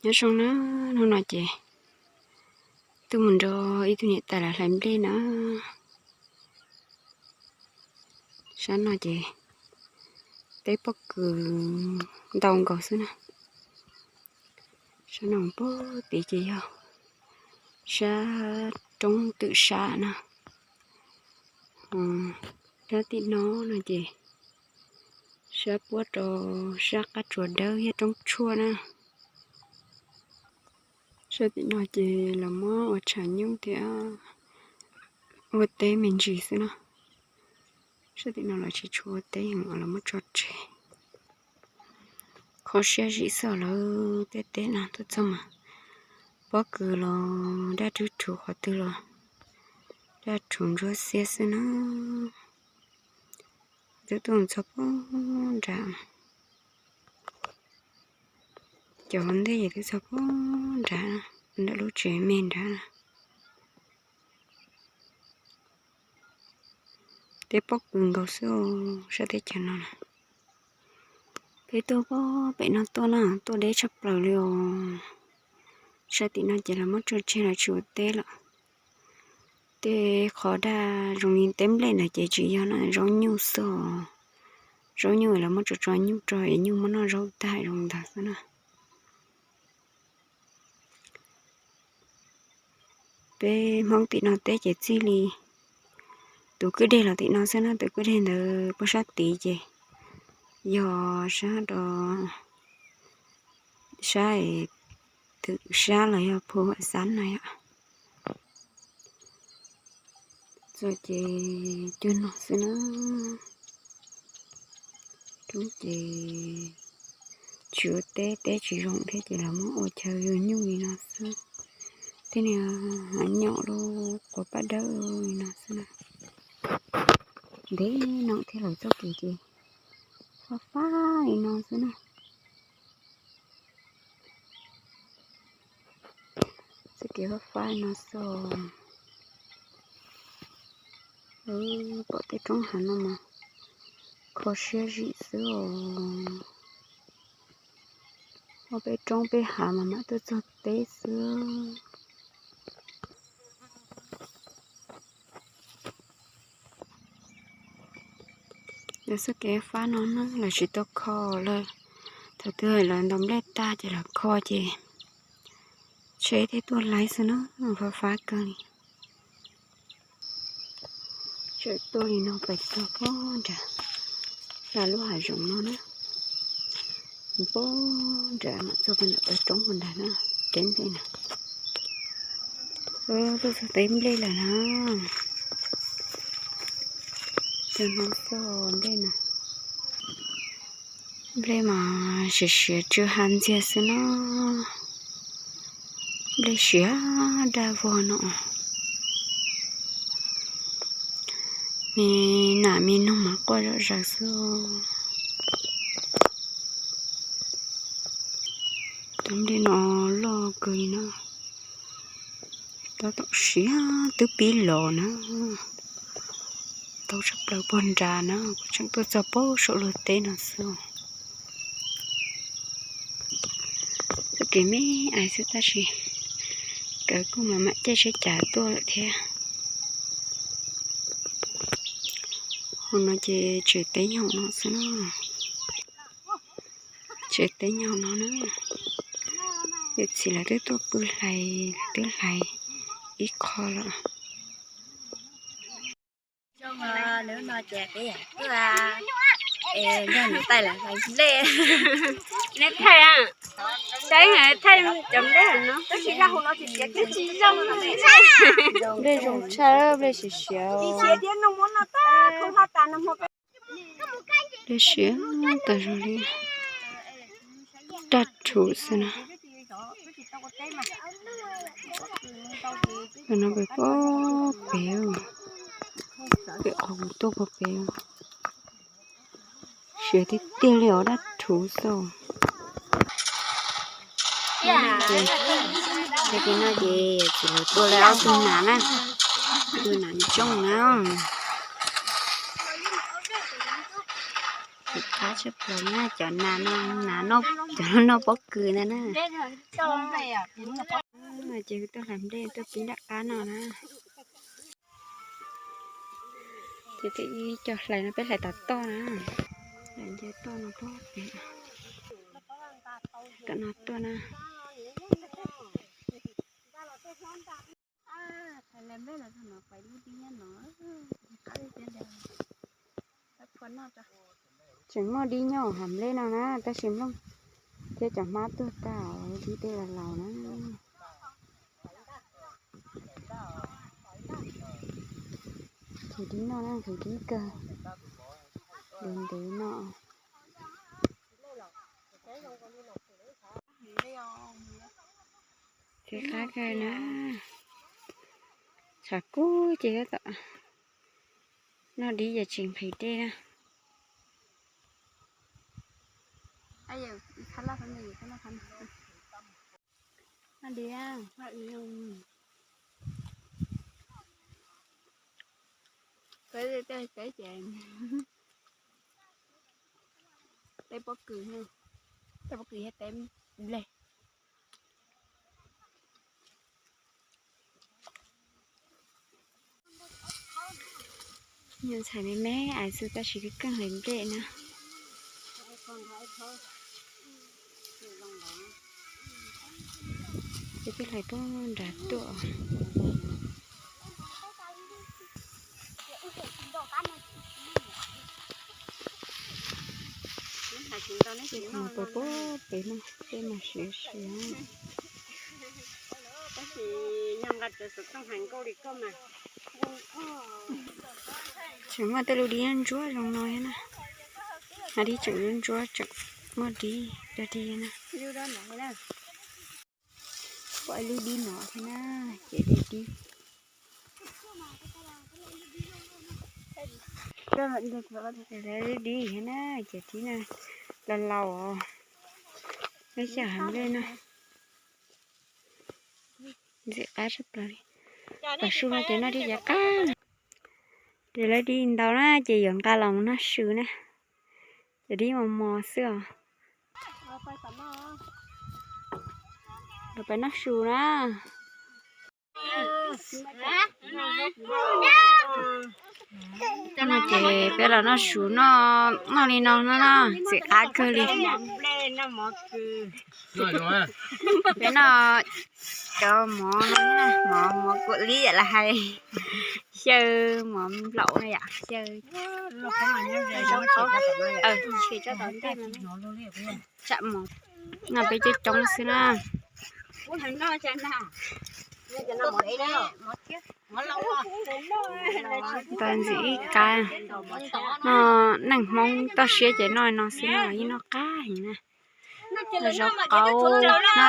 Nyob zoo na, hnub no ces tuaj mus nrog ib tug niam tais lawv hlais nplej na. Sab no ces teb pob kws ntau nkaus xwb na. Sab no pog tid ces yog sab roob twm sab na. Sab tim no no ces sab puab rau sab qab tsuas dawb thiab roob tshuaj na. Sab tim no ces los muab ua tshav nyuj thiab ua teb me ntsis xwb na. Sab tim no los tsis tshua ua teb heev, los muab tso tseg. Kho siab zim xwb lawm, tej teb no tuaj txog mas pob kws los daj rhuv rhuv, qhov twg los daj rhuv ntsuab xiab xwb na. Twb tuaj txog pog nrad, cov hauv ntej ces twb txog pog nrad, ntawm lub tsev me nrad. Teb pob kws nkaus xwb sab teb chaws no na. Peb tuaj pog pem no tuaj na, tuaj deb tshaj plaws li os. Sab tim no ces los muab tso tseg los tsis ua teb lawm. Tej qhov daj zoo li teb nplej ntawd ces tsis yog no, zaub nyuj xwb os. Zaub nyuj los muab tso tso nyuj rau es nyuj muab noj zaub tag zoo ntawd xwb na. Peb Hmoob tim no teb ces txij li tus kwj deg los tim no xwb na, tus kwj deg ntawd puag sab tid ces yog sab rau sab twm sab los yog phu huam xab no yom. Txog ces cuag no xwb na. Roob ces tsis ua teb, teb tsis zoo thiab ces los muab ua chaw yug nyuj li no xwb. Tej niag hav nyom lub quav paj dawb li no xwb na. Ntev no thiab lawm, txoj kev ces fab fab li no xwb na. Txoj kev fab fab li no xwb. Pom tej roob hav no mas kho siab zim xwb os. Ob peb roob peb hav mas mam tuaj txog teb xwb. Yog txoj kev fab no na, lawv tsis tau kho lawm. Thaum twg lawv ntaus nplej tag ces lawv kho ces tsheb thiaj tuaj laib xwb na, fab fab kawg li. Tseem tuaj li no pes txog pog nrad, hla lub hav zoov no na, pog nrad mam txog pem ntawm pawg roob pog ntag na, teb nplej na. Tuaj txog teb nplej lawm na. Cov no xwb nplej na. Nplej mas siav siav tsw ha ntxiag xwb na. Nplej siav daj vog no. Me nam me noog mas quaj zom zaws xwb. Cov nplej no loj kawg li na. Tab tom siav twb pib los na. Tau tshaj plaws pog nrad na, kuv tseem tuaj txog pog saum luag teb no xwb. Txoj kev me ais xwb tab sis kawg kuj mam mam caij tsheb cav tuaj lawm thiab. Hauv no ces tsev teb nyob hauv no xwb na. Tsev teb nyob hauv no na. Yawm txiv lawv twb tuaj pw hlais, lawv twb hlais ib qho lawm. Neb thaij, saib thaij cov nplej no. Nplej zoo tshaj, nplej siav siav. Nplej siav tas zog li, daj rhuv xwb na. No pem pob pem, pem qhov kuv tuaj pog pem, siav tiag tiag li os, daj rhuv xwb. Ces no ces txiv lawv tua lawv ob tug nas na, tus nas ntsooj na. Tsis qab Sab plaws na, cov nas no, nas, cov noj pob kws ntag na. Ces tuaj hlais nplej tuaj pib nram qab no na. Ces twb cov hlais no peb hlais tom toj na. Hlais nce toj no tuaj pem, tom no tuaj na. Tseem muaj dib nyob hauv nplej no na, tab sis Nplooj thiab cov hmab tuag tag, dib tej los laus na. Ces dib noj na, nqhis dib kawg, ntev ntev no. Txiv qab kawg na, tshav kub ces tab tom noj dib ces tsis nqhis dej na. Teb pob kws, teb pob kws thiab teb nplej. Nyuam ntxhais me me ais xwb tab sis keej hlais nplej na. Ces twb hlais puag nrad tuaj. Mus puag pem no tej mas siav siav. Tseem muaj tej lub dib ntsuab zoo no thiab na. Hnav dib tseem ntsuab tseem muaj dib dog dig na. Pom ib lub dib no thiab na, ces dej dib. Lub dib thiab na, ces dib no laus laus os. Lub xyov heev li no. Ntxim qab tshaj plaws li. Tom su no ces noj dib cev qab. Ces lawv dib ntau na ces yuav nqa los mus noj su na. Ces dib mos mos xwb os. Los peb noj su na. Ces peb los noj su no, noj li no no, ntxim qab kawg li. Peb noj cov mov no, mov mov kuam li lawv hais, xyaw mov nplaum na yom, xyaw zaub qaub, tshem tso tom ntej no, tsam mov no peb coob coob xwb na. Ntxim ib qab, no neej Hmoob toj siab ces noj no xwb no yeej noj qab heev na. Zaub qaub no.